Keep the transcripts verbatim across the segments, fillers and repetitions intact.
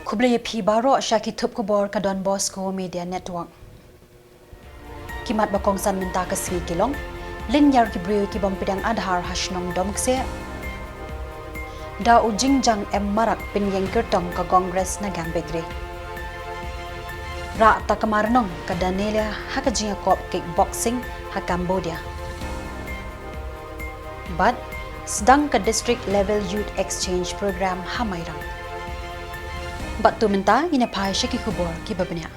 Khublei ïa phi baroh sha ki thup khubor ka Don Bosco Media Network. Ki mat ba kongsan mynta ka sngi ki long: lynñiar ki briew ki bym pdiang Aadhaar ha shnong Domkse. Da u jingjang em marak pynïeng kyrtong ka Congress na Gambegre. Rah takma rnong ka Danelia ha ka jingïakop kickboxing ha Cambodia. Bad sdang ka District Level Youth Exchange Program ha Mairang. Bad to mynta ngin ïa phai sha ki khubor kiba bniah.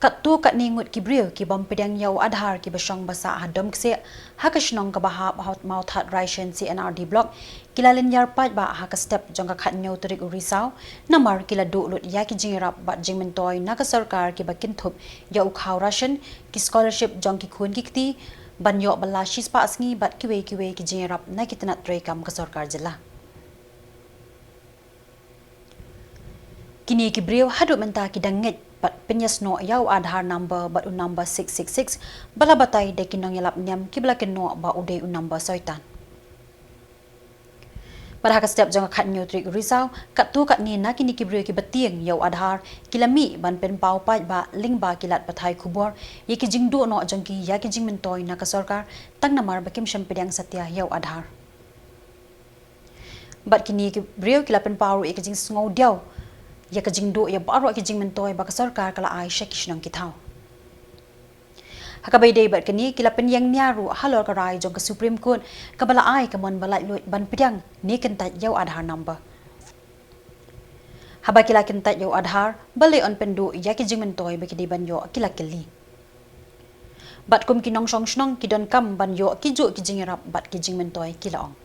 Katto katne ngut ki briew ki bym pdiang ïa u Aadhaar kiba shong ba sah ha Domkse ha ka shnong kaba hap ha Mawthadraishan C and R D Block ki la lynñiar paidbah ha ka step jong ka khathynñiew tarik u Risaw, namar ki la duh lut ïa ki jingïarap bad jingmyntoi na ka sorkar kiba kynthup ïa u khaw ration, ki scholarship jong ki khun ki kti ban ïoh bylla shispah sngi bad kiwei kiwei ki jingïarap na ki tnat treikam ka sorkar jylla. Kine ki briew haduh mynta ki dang ngeit bad pynïasnoh ïa u Aadhaar number bad u number six six six ba la batai da ki nongïalap niam kiba la kynnoh ba u dei u number soitan. Bad ha ka step jong ka khathynñiew tarik u Risaw, katto katne na kine ki briew kiba tieng ïa u Aadhaar ki la mih ban pynpaw paidbah lyngba ki lad pathai khubor ïa ki jingduh noh jong ki ïa ki jingmyntoi na ka sorkar, tang namar ba kim shym pdiang satia ïa u Aadhaar. Bad kine ki briew ki la pynpaw ruh ïa ki jingsngewdiaw ïa ka jingduh ïa baroh ki jingmyntoi ba ka sorkar ka la ai sha ki shnong ki thaw. Ha kaba ïadei bad kane, ki la pynïeng nia ruh halor ka rai jong ka Supreme Court kaba la ai ka mon ba laitluid ban pdiang ne kyntait ïa u Aadhaar number. Haba ki la kyntait ïa u Aadhaar, balei yn pynduh ïa ki jingmyntoi ba ki dei ban ïoh, ki la kylli. Bad kum ki nongshong shnong ki donkam ban ïoh kijuh ki jingïarap bad ki jingmyntoi, ki la ong.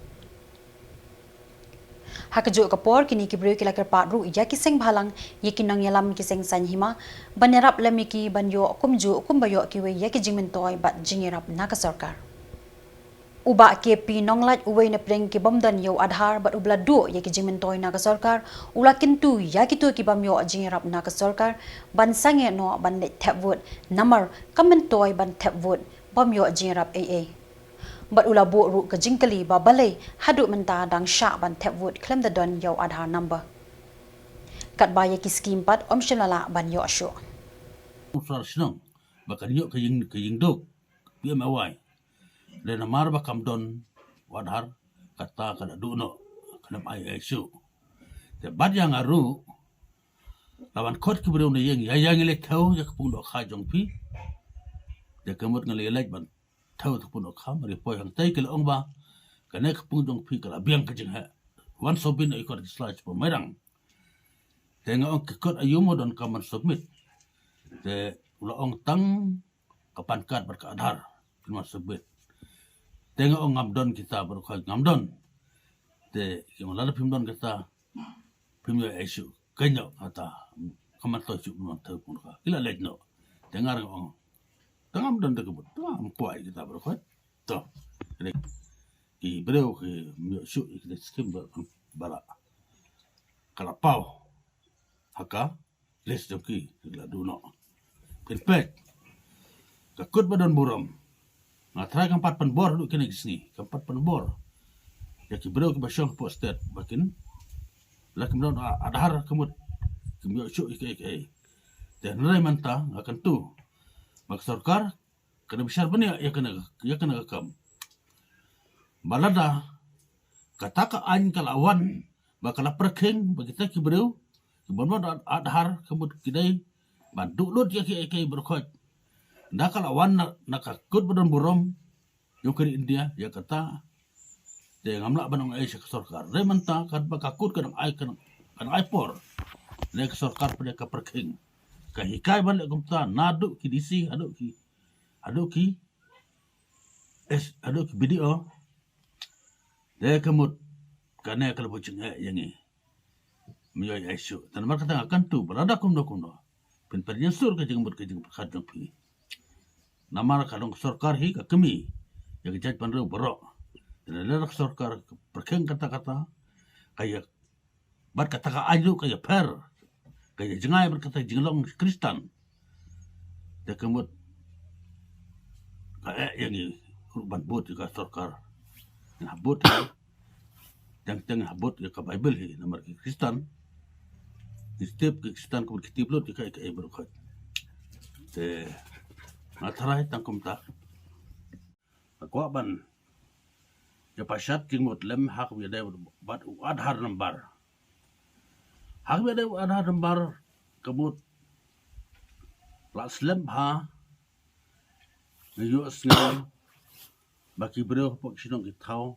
Ha kajuh ka por, kine ki briew ki la kyrpad ruh ïa ki seng bhalang, ïa ki nongïalam ki seng saiñ hima ban ïarap lem ïa ki ban ïoh kumjuh kumba ïoh kiwei ïa ki jingmyntoi bad jingïarap na ka sorkar. U Bah K P Nonglait, uwei na pdeng ki bym don ïa u Aadhaar bad uba la duh ïa ki jingmyntoi na ka sorkar, u la kyntu ïa kito ki bym ïoh jingïarap na ka sorkar ban sangeh noh ban leit thep vote, namar ka myntoi ban thep vote bym ïoh jingïarap ei ei. Bad u la buh ruh ka jingkylli ba balei haduh mynta dang shah ban thep vote khlem da don ïa u Aadhaar number. Katba ïa ki skim pat ym shym la lah ban ïoh shuh. U sar shnong ba kan ïoh ka ïing, ka ïing duk P M A Y. Lada namar ba kam don u Aadhaar, kata ka la duh noh, khlem ai ei shuh. Te bad ïa nga ruh, la wan khot ki briew na ïing, ïa ïa ngi leit thew ïa ka pung dohkha jong phi. Te ka mut nga leit leit ban thew ïa ka pung dohkha, mar ïa poi hangtai ki la ong ba kane ka pung jong phi ka la biang ka jingheh. Wan submit noh ïa kot ki sla sha Mairang. Te nga ong ki kot aïu mo donkam ban submit. Te u la ong tang ka pan card bad ka Aadhaar, phin wan submit. Te nga ong ngam don kita, baroh khoit ngam don. Te ki ong lada phim don kita, phim ïoh ei shuh. Kynnoh kata, kam myntoi shuh ban wan thew pung dohkha. Ki la leit noh. Te nga ruh nga ong, te ngam don te ka mut, te ngam kwah ïa kita baroh khoit. To, ki briew kim ïoh shuh ïa kita skim ba, ba la, ka la paw ha ka list jong ki, ki la duh noh. Phin peit, ka kut ba don burom. Nga trai kam pat pynbor haduh kine ki sngi, kam pat pynbor ïa ki briew kiba shong hapoh state ba kin, la kim don Aadhaar ka mut, kim ïoh shuh ïa kiei kiei. Te hynrei mynta nga kyntu ba ka sorkar ka dei bishar bniah ïa kane, ïa kane ka kam. Ba lada kata ka aiñ ka la wan ba ka la pyrkhing ba kita ki briew ki bym don Aadhaar ka mut ki dei ban duh lut ïa kiei kiei baroh khoit. Da ka la wan na, na ka kut ba don burom jong ka ri India ïa kata. Te ngam lah ban ong ei sha ka sorkar. Hynrei mynta katba ka kut ka dang ai, ka dang, ka dang ai por, lei ka sorkar pat ka pyrkhing. Ka hikai ban leh kumta naduh ki D C haduh ki, haduh ki, eh, haduh ki B D O. Te ka mut kane ka la buh jingeh ïa ngi. Ym ïoh ei shuh. Te namar kata nga kyntu ba lada kumno kumno, phin pynïasur ka jingmut ka jingpyrkhat jong phi. Namar ka long ka sorkar hi ka kmie ïa ka jaitbynriew baroh. Te lada ka sorkar ka pyrkhing kata kata, ka ïa, bad kata ka aiñ ruh ka ïapher, ka ïajngai bad kata ka jinglong Khristan. Te ka mut ka eh ïa ngi ruh ban bud ïa ka sorkar. Ngi hap bud ïa, teng teng ngi hap bud ïa ka Baibl hi, namar ki Khristan Ki tip ki stan kumut ki tip lut ki kai kai baroh khoit. Te nga tharai tang kumta. Nga kwah ban ïa pashat ki mut lem ha kaba ïadei bad u Aadhaar number. Ha kaba ïadei u Aadhaar number ka mut la slem bha nga ïohsngew ba ki briew hapoh ki shnong ki thaw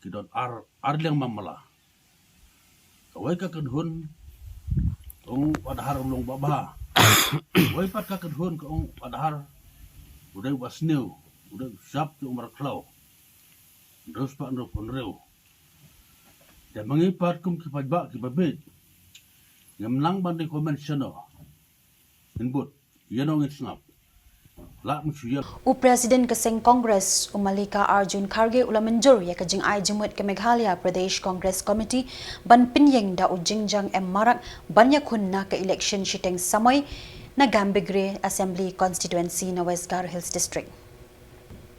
ki don ar, ar liang mamla. Kawei ka kynhun ka ong u Aadhaar u long babha. Kawei pat ka kynhun ka ong u Aadhaar u dei uba sniew, u dei u sap ki umar khlaw. Hynriew spah hynriew phew hynriew. Te ma ngi pat kum ki paidbah kiba bieit ngim nang ban recommend shano. Ngin bud, ïa no ngin sngap. Lah mynta ïa. U President ka seng Congress, u Mallikarjun Kharge, u la mynjur ïa ka jingai jingmut ka Meghalaya Pradesh Congress Committee ban pynïeng da u Jingjang M Marak ban ïakhun na ka election shiteng samoi na Gambegre Assembly Constituency na West Garo Hills District.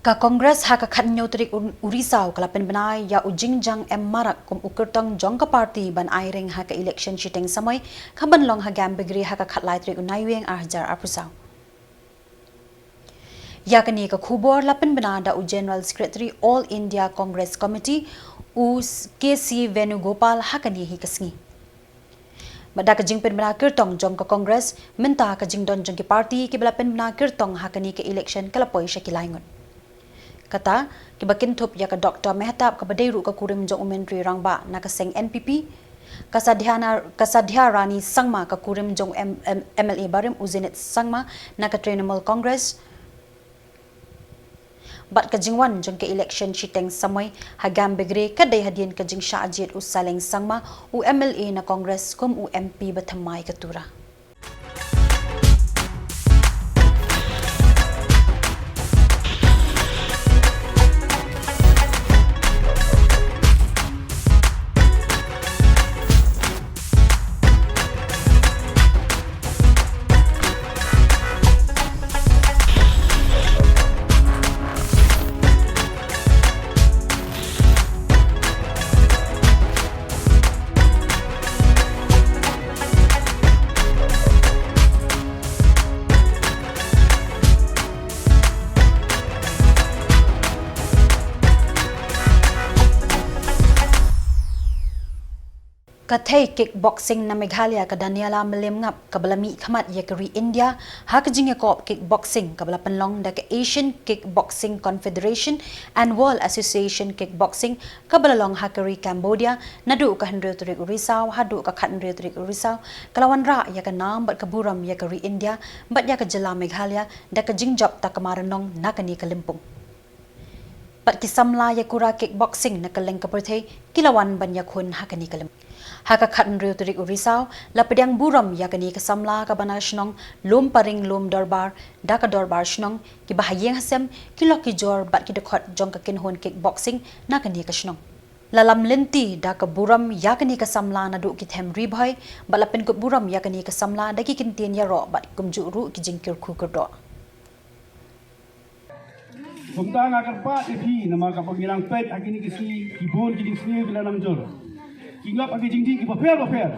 Ka Congress ha ka khathynñiew tarik u, u Risaw ka la pynbna ïa u Jingjang M Marak kum u kyrtong jong ka party ban ai ring ha ka election shiteng samoi ka ban long ha Gambegre ha ka khatlai tarik u Naiwieng ar hajar arphew saw. Ïa kane ka khubor la pynbna da u General Secretary All India Congress Committee u K C Venugopal ha kane hi ka sngi. Bad da ka jingpynbna kyrtong jong ka Congress, mynta ka jingdon jong ki party kiba la pynbna kyrtong ha kane ka election ka la poi sha ki lai ngut. Kata, kiba kynthup ïa ka Doctor Mehtab kaba dei ruh ka kurim jong u Myntri Rangbah na ka seng N P P, ka Sadhiana, ka Sadhiarani Sangma ka kurim jong u M-, M-, M L A barim u Zenith Sangma na ka Trinamool Congress, bad ka jingwan jong ka election shiteng samoi ha Gambegre ka dei hadien ka jingshah jied u Saleng Sangma, u M L A na Congress kum u M P ba thymmai ka Tura. Ka thei kickboxing na Meghalaya ka Daniela Mylliemngap kaba la mihkhmat ïa ka ri India ha ka jingïakop kickboxing kaba la pynlong da ka Asian Kickboxing Confederation and World Association Kickboxing kaba la long ha ka ri Cambodia naduh ka hynriew tarik u Risaw haduh ka khathynriew tarik u Risaw ka la wanrah ïa ka nam bad ka burom ïa ka ri India bad ïa ka jylla Meghalaya da ka jingjop takma rnong na kane ka lympung. Bad ki samla ïakura kickboxing na kylleng ka pyrthei ki la wan ban ïakhun ha kane ka lympung. Ha ka khathynriew tarik u Risaw la pdiang burom ïa kane ka samla kaba na shnong Lumpareng Lumdorbar da ka dorbar shnong kiba ha ïing ha sem ki lok ki jor bad ki dkhot jong ka kynhun kickboxing na kane ka shnong. La lam lynti da ka burom ïa kane ka samla naduh ki them Ri Bhoi bad la pynkut burom ïa kane ka samla da ki kyntien ïaroh bad kumjuh ruh ki jingkyrkhu kyrdoh. Kumta nga kyrpad ïa phi namar kaba ngi nang peit ha kine ki sngi ki bun ki jingsniew ki la nang jur. Ki ngop ha ki jingdih kiba pher ba pher.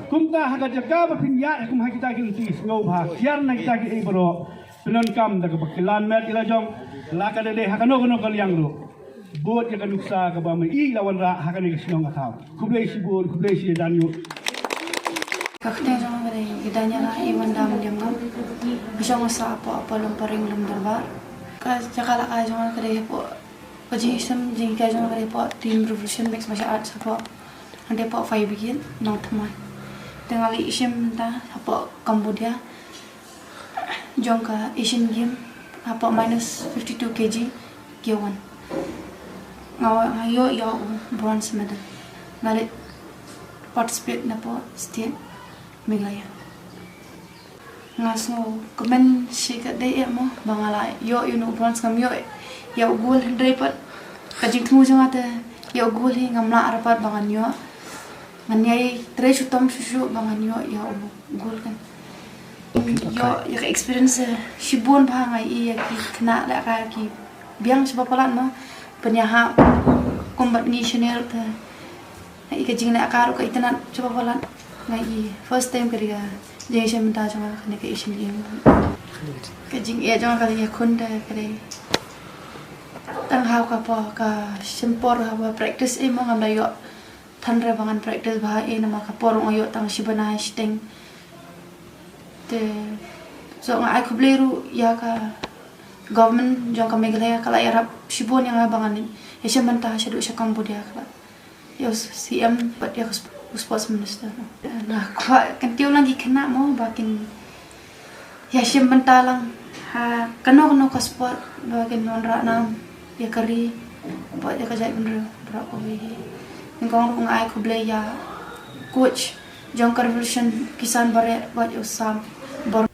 Kumta ha ka jaka ba phin ïaid kum ha kita ki lynti sngewbha kiar na kita kiei baroh pyndonkam da kaba kylliang met ïa la jong la ka dei ha kano kano ka liang ruh. Bud ïa ka nuksa kaba ma i la wanrah ha kane ka shnong ka thaw. Khublei shibun, khublei shi hajar nguh. Ka kyrteng jong nga ka dei Daniela Iwanda Mylliemngap. Ka shong nga sah hapoh Lumpareng Lumdorbar. Ka jaka lehkai jong nga ka dei hapoh, ka jingshem jinghikai jong nga ka dei hapoh Team Revolution Mixed Martial Arts hapoh, hangtei hapoh Fire Brigade Nongthymmai. Te nga la ïashem mynta hapoh Cambodia jong ka Asian Game hapoh minus fifty two K G, Gear one. Nga, nga ïoh ïa u bronze medal. Nga leit participate napoh state Meghalaya. Nga sngewkmen shi katdei eh mo ba nga la ïoh ïa u bronze, ngam ïoh ïa u gold hynrei pat ka jingthmu jong nga te ïa u gold hi ngam lah re pat ba ngan ïoh. Ngan ïai trei shuh tam shuh shuh ba ngan ïoh ïa u gold kan. Ïoh ïa ka experience, eh, shibun bha nga i ïa ki khynnah lehkai ki biang shaba palat mo. Pynïahap kum bad ngi senior te i ka jinglehkai ruh ka itynnad shaba palat. Ka i first time ka dei ka jingïashem bynta jong nga ha kane ka Asian Games. Ka jingeh jong nga ka dei ka khun te ka dei tang ha ka por ka shim por ha ka practice, eh, mo ngam da ïoh than re ba ngan practice bha, eh, namar ka por nga ïoh tang shi bnai shiteng. Te so nga ai khublei ruh ïa ka government jong ka Meghalaya, ka la ïarap shibun ïa nga ba ngan ïashem bynta shaduh sha Cambodia, ka la ïa u C M bad ïa u sp-, u sports minister. Nga kwah kyntiew lang ki khynnah mo ba kin ïashem bynta lang ha kano kano ka sport ba kin wanrah nam ïa ka ri bad ïa ka jaitbynriew baroh kawei hi. Nyngkong ruh nga ai khublei ïa coach jong ka Revolution, Kisan Bareh bad ïa u Sam Bor-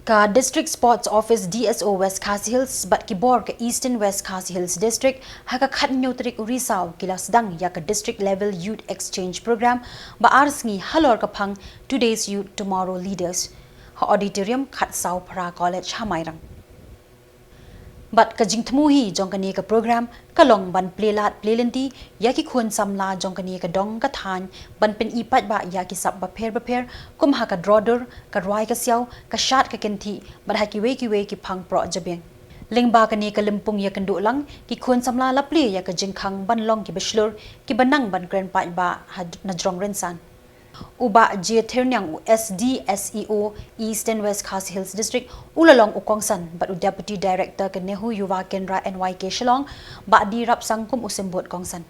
Ka District Sports Office, D S O, West Khasi Hills bad ki bor ka Eastern West Khasi Hills District ha ka khathynñiew tarik u Risaw ki la sdang ïa ka District Level Youth Exchange Program ba ar sngi halor ka phang Today's Youth, Tomorrow Leaders ha auditorium khatsaw phra College ha Mairang. Bad ka jingthmu hi jong kane ka program ka long ban plie lad plie lynti ïa ki khun samla jong kane ka dong ka thaiñ ban pyni paidbah ïa ki sap bapher bapher kum ha ka draw dur, ka rwai ka siaw, ka shad ka kynthih bad ha kiwei kiwei ki phang proh jabieng. Lyngba kane ka lympung ïakynduh lang, ki khun samla la plie ïa ka jingkhang ban long kiba shlur, kiba nang ban kren paidbah ha, na jrong rynsan. U Bah J Thyrniang, u S D S E O Eastern West Khasi Hills District, u la long u kongsan bad u Deputy Director ka NEHU Yuva Kendra N Y K Shillong, Bah D Rapsang kum u symbud kongsan.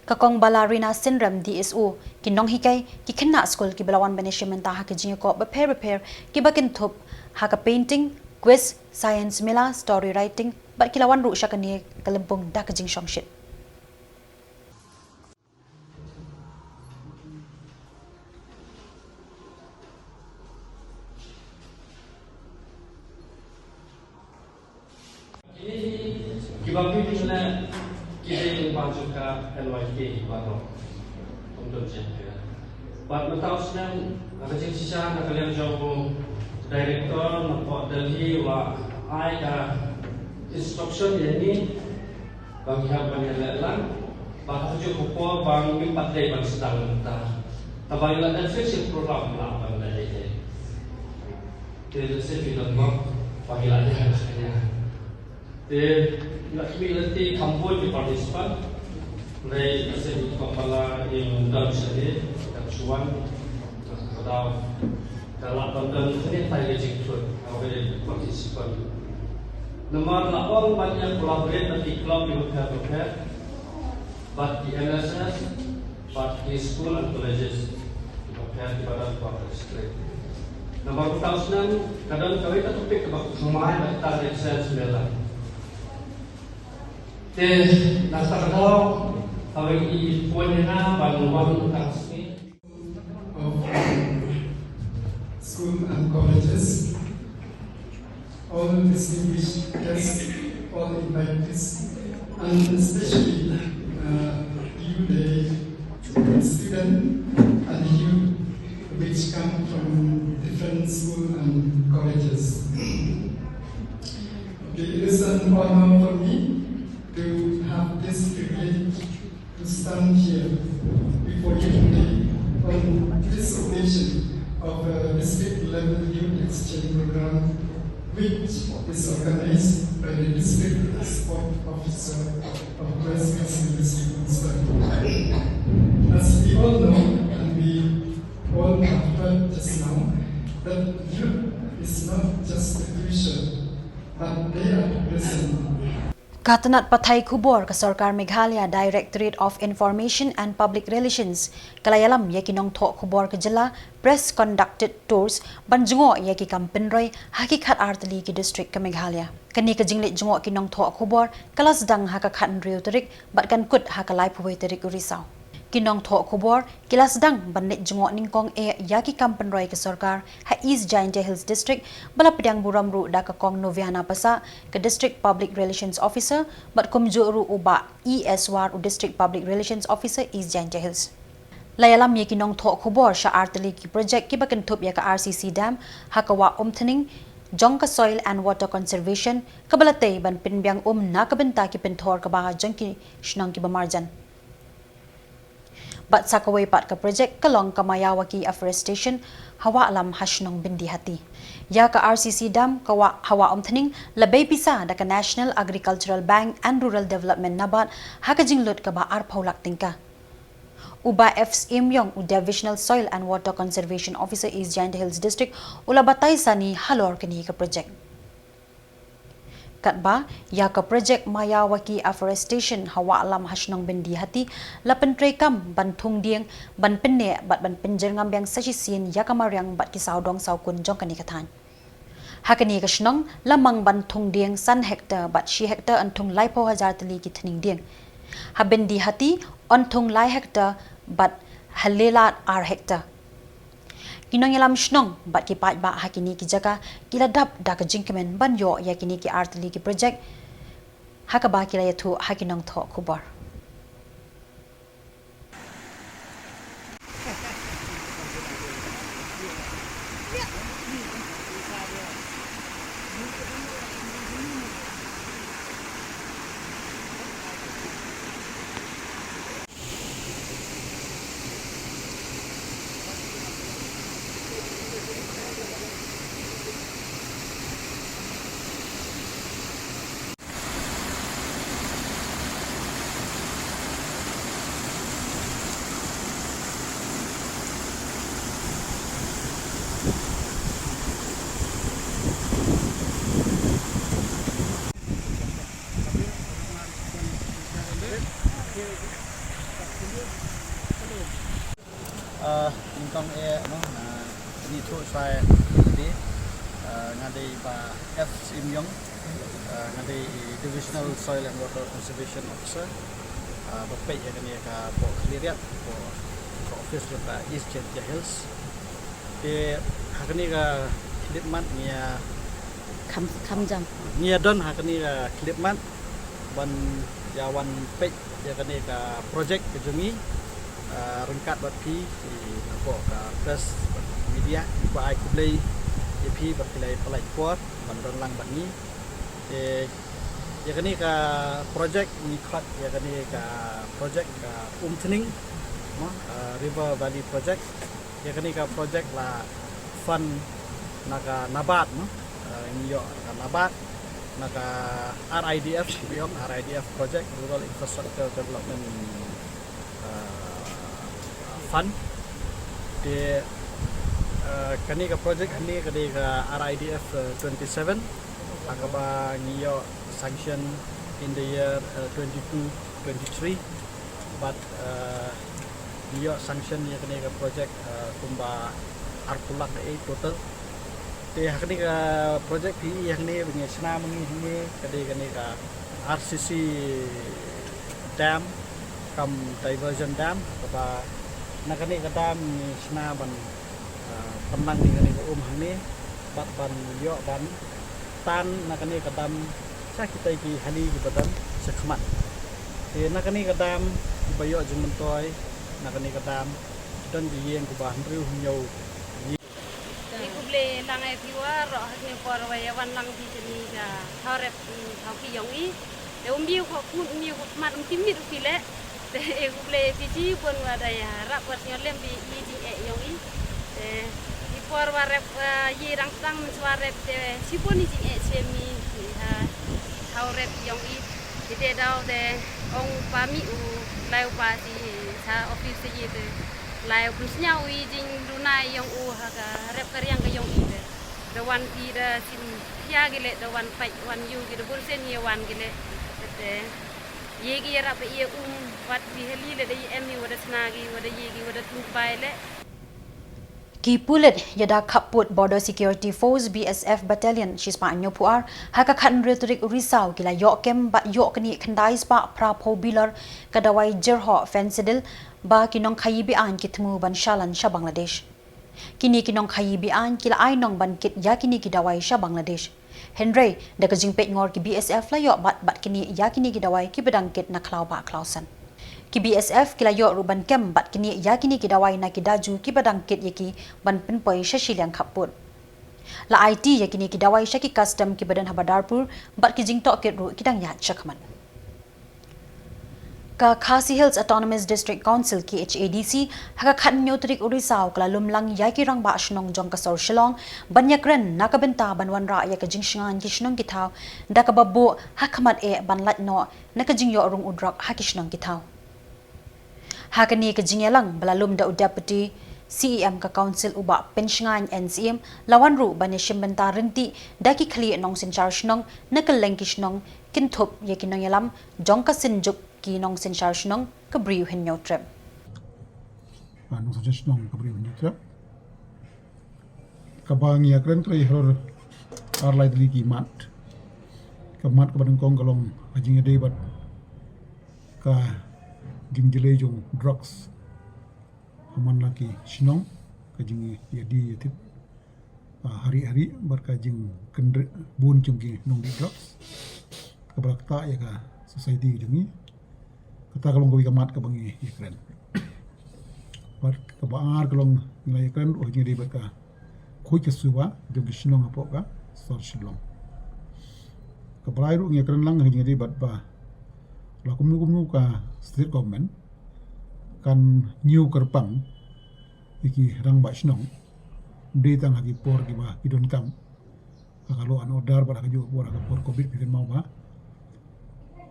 Ka Kong Balarina Synrem, D S O, ki nonghikai, ki khynnah skul kiba la wan ban ïashem bynta ha ki jingïakop bapher bapher kiba kynthup ha ka painting, quiz, science mela, story writing, bad ki la wan ruh sha kane ka lympung da ka jingshongshit. Kine hi kiba phi phi leh ki dei lyngba jong ka N Y K baroh. Kum don jingkyrpad. Bad mynta u snem, ha ka jingshisha na ka liang jong u director napoh Delhi u la ai ka instruction ïa ngi ba ngi hap ban ïaleh lang. Bad ha kajuh ka por ba ngim pat dei ban sdang mynta. Tangba ngi la dep shisha program lah ban leh ïa ki. Te lehse phi don bok ba ngi la ïa la ïa. Te ngi la khmih lynti kham bun ki participant. Hynrei lehse i Kong Bala im don shane, ka shu wan, ka daw ka lah ban don khyndiat tai ka jingthut kawei ka participant. Namar la ong ban ïa collaborate bad ki club kiba pher bapher, bad ki N S S, bad ki school and colleges kiba pher kiba don ha ka district. Namar mynta u snem ka don kawei ka topic kaba thymmai bad ka dei science mela. Te na kata ka daw, kawei i pynïaid ban wan tang sngi. Of school and colleges, all distinguished guests, all invitees, and especially, uh, you, the student and you which come from different school and colleges. Okay, it is an honor for me to have this privilege to stand here before you today on this occasion of a district level youth exchange program, which is organized by the district sport officer of West Khasi Hills District Council. As we all know, and we all have heard just now, that youth is not just the future, but they are the present. Ka tnat pathai khubor ka Sorkar Meghalaya, Directorate of Information and Public Relations, ka la ïalam ïa ki nongthoh khubor ka jylla, press conducted tours, ban jngoh ïa ki kam pynroi ha ki khatar tylli ki district ka Meghalaya. Kane ka jingleit jngoh ki nongthoh khubor ka la sdang ha ka khathynriew tarik bad kan kut ha ka laiphew wei tarik u Risaw. Ki nongthoh khubor ki la sdang ban leit jngoh nyngkong eh ïa ki kam pynroi ka sorkar ha East Jaintia Hills District, ba la pdiang burom ruh da ka Kong Noviana Passah, ka District Public Relations Officer, bad kumjuh ruh u Bah E S War, u District Public Relations Officer, East Jaintia Hills. La ïalam ïa ki nongthoh khubor sha ar tylli ki projek kiba kynthup ïa ka R C C dam ha ka wah Umthning jong ka Soil and Water Conservation, kaba la tei ban pynbiang um na ka bynta ki pynthor kba jong ki shnong kiba marjan. Bad sa kawei pat ka projek ka long ka Myawaddy Afforestation ha Wahlam ha shnong Byndihati. Ïa ka R C C dam ka Wah ha Wah Umthning la bei pisa da ka National Agricultural Bank and Rural Development, NABARD, ha ka jinglut kaba arphew lak tyngka. U Bah F Syiemyong, u Divisional Soil and Water Conservation Officer, East Jaintia Hills District, u la batai sani halor kane ka projek. Katba ïa ka projek Myawaddy Afforestation ha Wahlam ha shnong Byndihati la pyntreikam ban thung dieng, ban pynneh bad ban pynjyrngam biang sa shisien ïa ka mariang bad ki sawdong sawkun jong kane ka thaiñ. Ha kane ka shnong la mang ban thung dieng san hektar bad shi hektar yn thung laiphew hajar tylli ki thning dieng. Ha Byndihati yn thung lai hektar bad ha Lelad ar hektar. Ki nongïalam shnong bad ki paidbah ha kine ki jaka ki la dap da ka jingkmen ban ïoh ïa kine ki ar tylli ki projek, ha kaba ki la ïathuh ha ki nongthoh khubor. Ah, nyngkong eh, no, ah, ni thu sai di, ah, nga dei Bah F Syiemyong, ah, nga dei Divisional Soil and Water Conservation Officer, ah, ba peit ïa kane ka pok khlieh, pok, pok office jong ka East Jaintia Hills. Te ha kane ka khlieh mat ngi ïa kham, kham jam. Ngi ïa don ha kane ka khlieh mat ban ïa wan peit ïa kane ka projek ka jong ngi, ah, ryngkat bad phi, ki na pok ka press bad media, ngi kwah ai khublei ïa phi ba phi la pynlut por ban don lang bad ngi. Te ïa kane ka projek ngi khot ïa kane ka projek ka Umthning, mo, ah, River Valley Project. Ïa kane ka projek la fund na ka NABARD, no? Ah, ngi ïoh na ka NABARD, na ka R I D F, ngi ïoh R I D F projek, Rural Infrastructure Development, ah, Fund. Te, ah, kane ka projek hangne ka dei ka R I D F, ah, twenty-seven, ha kaba ngi ïoh sanction in the year, ah, twenty-two twenty-three. Bad, eh, ngi ïoh sanction ïa kane ka projek, eh, kumba arphew lak eh total. Te ha kane ka projek phi ïa kane ba ngi shna ma ngi hangne ka dei kane ka R C C dam, kam diversion dam, kaba na kane ka dam ngi shna ban, eh, pynlang ïa kane ka um hangne, bad ban ïoh ban tan na kane ka dam sha kitai ki hali kiba don sha khmat. Te na kane ka dam kiba ïoh jingmyntoi na kane ka dam, don ki ïing kiba hynriew hynñiew. Ngi khublei lang ïa phi waroh ha kane por ba ïa wan lang phi kane ka thaw rep, mm, thaw ki ïong i. Te um biew ko kut, um biew ko khmat, um tip miet u phi leh. Te e khublei phi shibun wa da ïarap wa sñiaw lem phi i jingeh ïong i. Te i por wa rep, ah, i rang sdang mynshwa rep te shibun i jingeh shem i, i ha, i thaw rep ïong i. Te te daw te ong u pa mih u lai u pa shi sha office te i te lai u pynsñiaw i jingduna ïong u ha ka rep ka riang ka ïong i te. Da wan ki da sim khia ki leh, da wan pait wan ïu ki da bun sien ïa wan ki leh. Te ïa ki ïarap da ïa um wat ki hali leh da ïa em ïa wa da sna ki wa da ïa ki wa da tnuk bai leh. Ki pulit ïa da khappud Border Security Force B S F Battalion shispah hynñiewphew ar ha ka khathynriew tarik u Risaw ki la ïoh kem bad ïoh knieh khyndai spah phraphew bilor ka dawai jyrhoh Phensedyl ba ki nongkhaïi be-aiñ ki thmu ban shalan sha Bangladesh. Kine ki nongkhaïi be-aiñ ki la ai nong ban kit ïa kine ki dawai sha Bangladesh. Hynrei da ka jingpeit ngor ki B S F la ïoh bad bad knieh ïa kine ki dawai kiba dang kit na khlaw bah khlaw san. Ki B S F ki la ïoh ruh ban kem bad knieh ïa kine ki dawai na ki daju kiba dang kit ïa ki ban pynpoi sha shiliang khappud. La aiti ïa kine ki dawai sha ki custom kiba don ha Badarpur bad ki jingtohkit ruh ki dang ïaid shakhmat. Ka Khasi Hills Autonomous District Council, K H A D C, ha ka khathynñiew tarik u Risaw ka la lum lang ïa ki rangbah shnong jong ka sor Shillong ban ïakren na ka bynta ban wanrah ïa ka jingshngaiñ ki shnong ki thaw da kaba buh ha khmat eh ban lait noh na ka jingïoh rung u drok ha ki shnong ki thaw. Ha kane ka jingïalang ba la lum da u Deputy C E M ka Council u Bah Pynshngaiñ N Syiem, la wan ruh ban ïashim bynta ryntih da ki khlieh nongsynshar shnong na kylleng ki shnong kynthup ïa ki nongïalam jong ka synjuk ki nongsynshar shnong ka Bri u Hynñiewtrep. Ah, nongsynshar shnong ka Bri u Hynñiewtrep. Kaba ngi ïakren ka la ïa halor ar lai tylli ki mat. Ka mat kaba nyngkong ka long ka jingïadei bad ka jingjyllei jong drugs ha man la ki shnong, ka jingïadie ïatip, ah, hari hari bad ka jingkyndit bun jong ki nongdih drugs kaba la ktah ïa ka society jong ngi. Kata ka long kawei ka mat kaba ngi ïakren. Bad kaba ar ka long ngi la ïakren ruh ha jingïadei bad ka khuid ka suba jong ki shnong hapoh ka sor Shillong. Kaba lai ruh ngi ïakren lang ha jingïadei bad ba la kumno kumno ka state government kan ñiew kyrpang ïa ki rangbah shnong, ym dei tang ha ki por kiba ki donkam ha ka law and order bad ha kajuh ka por, ha ka por covid phi kynmaw ba,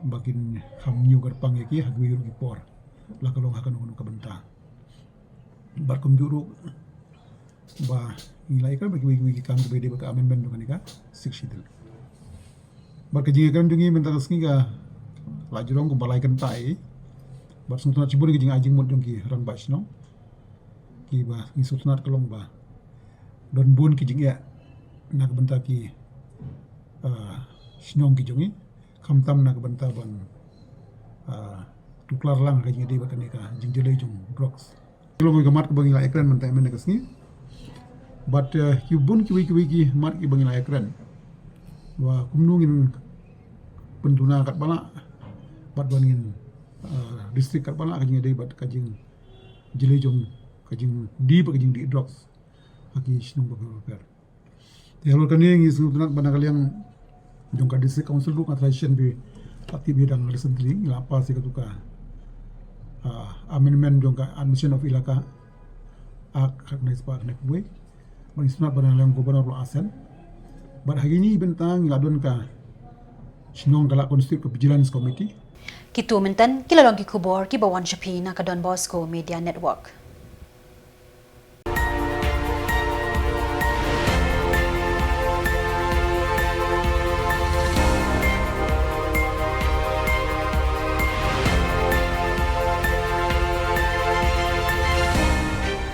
ba kin kham ñiew kyrpang ïa ki ha kiwei ruh ki por, la ka long ha kano kano ka bynta. Bad kumjuh ruh ba ngi la ïakren bad kiwei kiwei ki kam kiba ïadei bad ka amendment jong kane ka Sixth Schedule. Bad ka jingïakren jong ngi mynta ka sngi ka la jrong kumba lai kynta ei. Bad sngewtynnat shibun ïa ka jingai jingmut jong ki rangbah shnong kiba ngi sngewtynnat ka long ba don bun ki jingeh na ka bynta ki, ah, shnong ki jong ngi, khamtam na ka bynta ban, ah, tuklar lang ka jingïadei bad kane ka jingjyllei jong drugs. Ka long ka mat kaba ngi la ïakren mynta mynta ka sngi. Bad, eh, ki bun kiwei kiwei ki mat kiba ngi la ïakren, ba kumno ngin pynduna katba lah bad ba ngin, eh, restrict katba lah ka jingïadei bad ka jingjyllei jong, ka jingdie bad ka jingdih drugs ha ki shnong bapher bapher. Te halor kane ngi sngewtynnat ba na ka liang jong ka District Council ruh nga tharai shen phi la tip hi dang recently ngi la pass ïa katu ka, ah, amendment jong ka Admission of Elaka Act khatkhyndai spah khyndai phew wei. Bad ngi sngewtynnat ba na ka liang Governor ruh la assent. Bad ha kine ki bynta ngi la don ka shnong ka la constitute ka Vigilance Committee. Kitu mynta ki la long ki khubor kiba wan sha phi na ka Don Bosco Media Network.